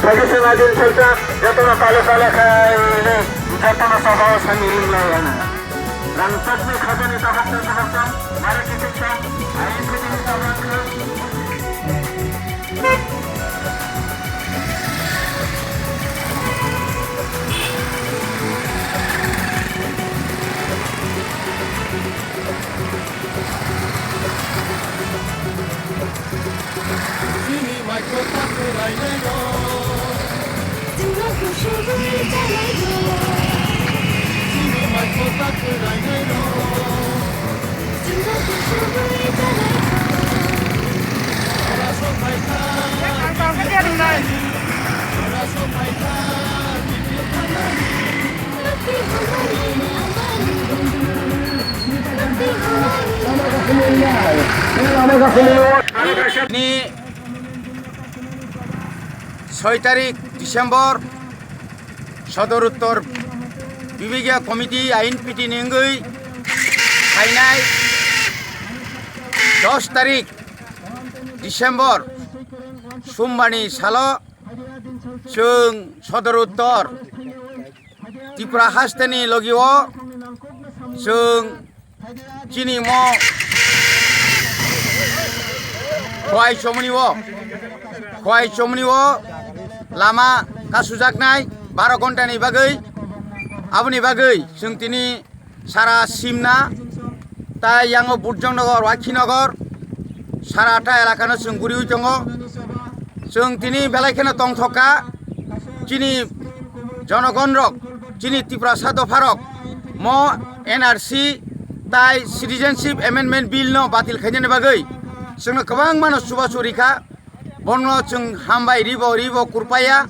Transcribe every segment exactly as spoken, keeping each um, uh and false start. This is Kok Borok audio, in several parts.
Traditional din salsa, jotono tale tale khai, jotono sabao sami ringlai ana. Rangchakni khajani tabuk tei tabuk tang, mare kitik tang, ain kitik tabuk tang. Ni soi tarik December Sodor Uttor Bibhigiya Committee I N P T ni wngwi phainai dos tarik December Sumbarni salo chwng Sodor Uttor Tripura hasteni logio chwng chini mo khwai chomni o, khwai chomni o lama kasujaknai baro ghontani bagwi. Aboni bagwi chwng tini sara Simna, tai yango Burjongnagar, Wakhinagar, sara ta elakano chwng guriwi tongo. Chwng tini belai kheno tongthok kha, chini jonogon rok, chini Tiprasa dopha rok mo N R C tai Citizenship Amendment Bill no batil khainani bagwi chwngno kwbangmano chubachu rikha. Bono chwng hambai ribo, ribo kurpaya.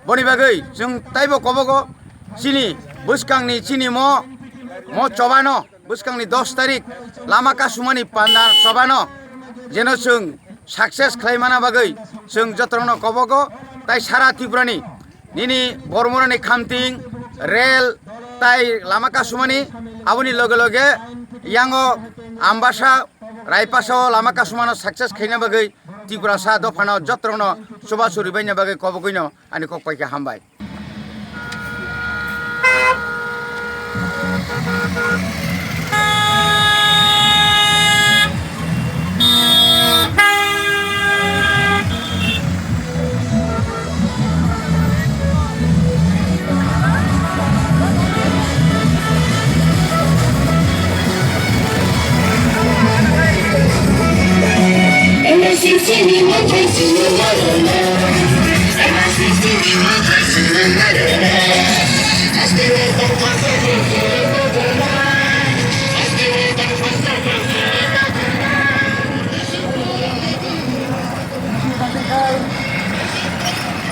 Boni bagwi chwng taibo kobogo chini bwskangni chini mo, mo chobano, bwskangni dos tarik lama kasumani panda chobano jeno chwng success khlai mana bagwi chwng jotorokno kobogo tai sara Tripurani nini Bormorani Khamting, rel tai lama kasumani, aboni loge loge yango Ambasa, Raipasa o lama kasumano success khaina bagwi Tiprasa dophano jotorokno chubachu ribaina bagwi kobogwino ani kok pai khe hambai.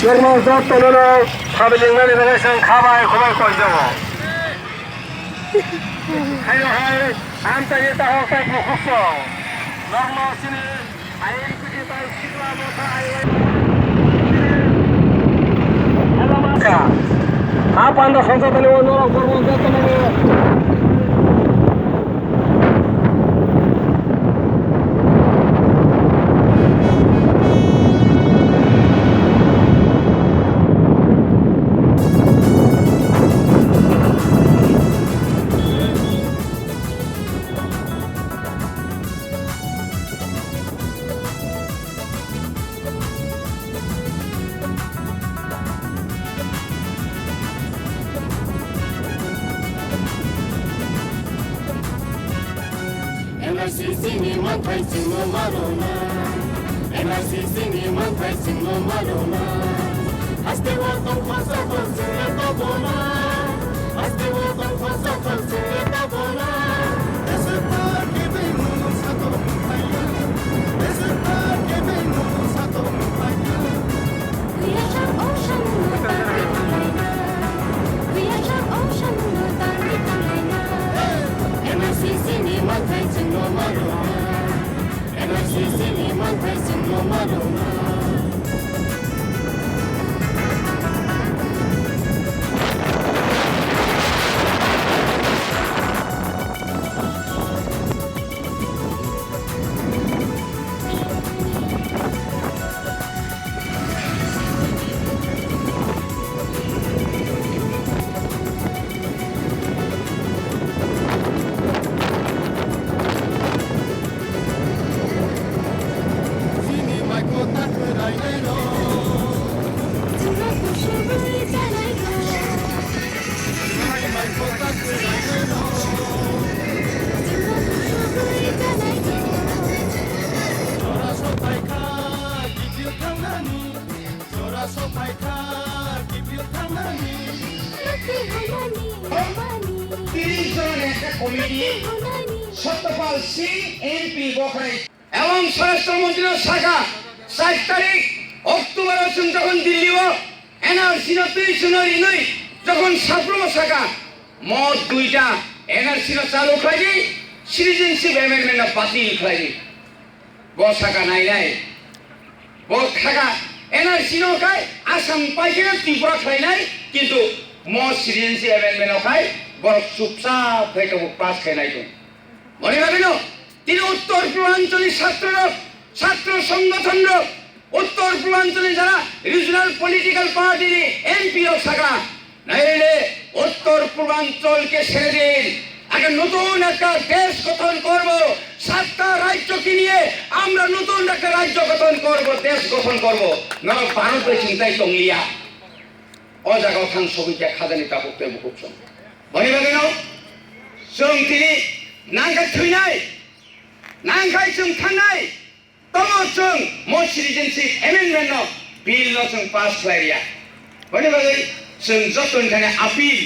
Norokno jotono no sabai wngnani bagwi chwng kha bai, kho bai koi jago. Haino hai amchaini tahok tai bukhuk song. Norokno chini I N P T tai sikla motha I Y Ka. Ha panda songsa tani o norok borok jotono no. N R C C ni manthai chwngno malona, N R C C ni manthai chwngno malona. Haste o tongkha satok chwngno tabona, haste o tongkha satok chwngno tabona. Deswk ba kebengno satok mukhaina, deswk ba kebengno satok mukhaina. N R C C ni manthai chwngno malona, N R C C ni manthai chwngno malona. Tiris jonor ekta committee, Satyapal Singh M P Bokhrai. Ebong Swarashtra Montri no sakha, char tarik October o chwng jokhon Delhi o N R C no twi chwngno rinwi jokhon Sapro sakha, mo duita N R C no chalu khlai di, Citizenship Amendment no batil khlai di. Bo sakha nai nai. Bo sakha N R C no khai Assam paikhe Tripura khlainai, kintu mo Citizenship Amendment no khai borok chupchap khai tongo, pass khainai tong. Boni bagwi no tini Uttor Purbanchal ni chhatro rok, chhatro songgothon rok, Uttor Purbanchal ni jara regional political party ni M P rok sakha, naile Uttor Purbanchal ke ছেড়ে দিন, আগে নতুন একটা দেশ গঠন করব, সাতটা রাজ্যকে নিয়ে আমরা নতুন একটা রাজ্য গঠন করব, দেশ গঠন করব। Norok Bharat bai chwng tai tong liya. O jaga o thang sogwi khe khajani tabuk tei bukhuk song. Boni bagwi no chwng tini nangkhe thwinai, nangkhai chwng thangnai. Tomo chwng mo Citizenship Amendment no bill no chwng pass khlai ya. Boni bagwi chwng joto ni thani appeal,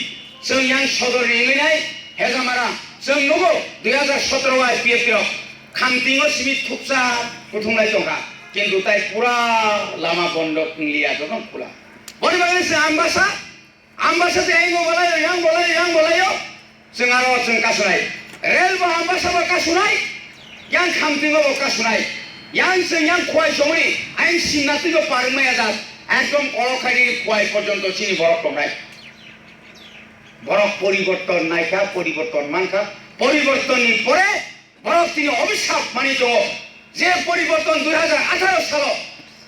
chwng yang sodor ni wngwi nai Hejamara, chwng nugo dui hajar sotoro o I P F T rok Khamtingo simi thuksa kuthunglai tongkha, kintu tai pura lama bondo wngliya, joto khula. Boni bagwi chwng Ambasa, Ambasa tei ayang bo bolaio, yang bolaio, yang bolaio. Chwng aro chwng kasunai. Rail bo Ambasa bo kasunai. Yang Khamtingo bo kasunai. Yang chwng yang Khowai chongri, ayang simna twibo parwngmaya jak. Ekdom kolok khaini Khowai porjonto chini borok tongnai. Borok poriborton naikha, poriborton mankha. Poribortonni pore borok tini obisap mani tongo, je poriborton dui hajar atharo salo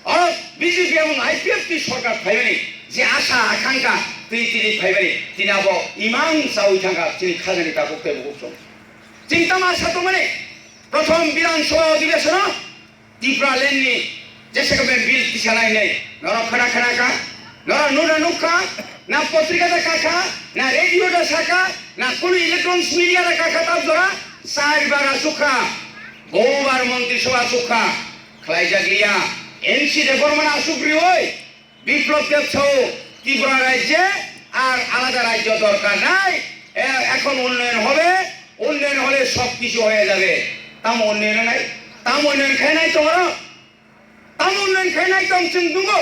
oro B J P ebong I P F T sorkar phaimani je asa akangkha twi tini phaimani, tini abo imang chawi thangkha chini khajani tabuk tei bukhuk song. Chini tamo asa tongmani, prothom Bidhan Sabha odhibesono Tipraland ni jesa khe bill tisalai hinwi norok khna khna kha, norok nuna nukha, na potrika da kakha, na radio da saka, na kunu electronics media da kakha, tab jora char bar asukha, bohubar Montri Sabha asukha, khlaijak liya, N C Debbarma no asuk riwi, Biplab Deb sao, Tripura rajye ar alada rajyo dorkar nai, e-, এখন উন্নয়ন হবে, উন্নয়ন হলে সব কিছু হয়ে যাবে। Tamo উন্নয়ন nai, tamo উন্নয়ন khai nai tongro, tamo উন্নয়ন khai nai tong chwng dungo.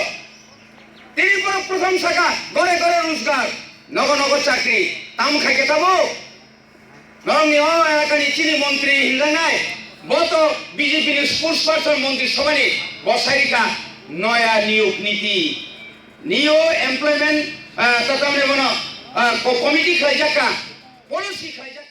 Tini borok prothom saka, ঘরে ঘরে রোজগার, nogo nogo chakri, tamo khai khe tamo? Norokni o elakani chini montri hinjaknai, bo to B J P ni spokesperson, montri sabhani, bo sai rikha noya niyog niti, new employment, ah, tatamne bono, ah, ko-, committee khlaijak kha, policy khlaijak.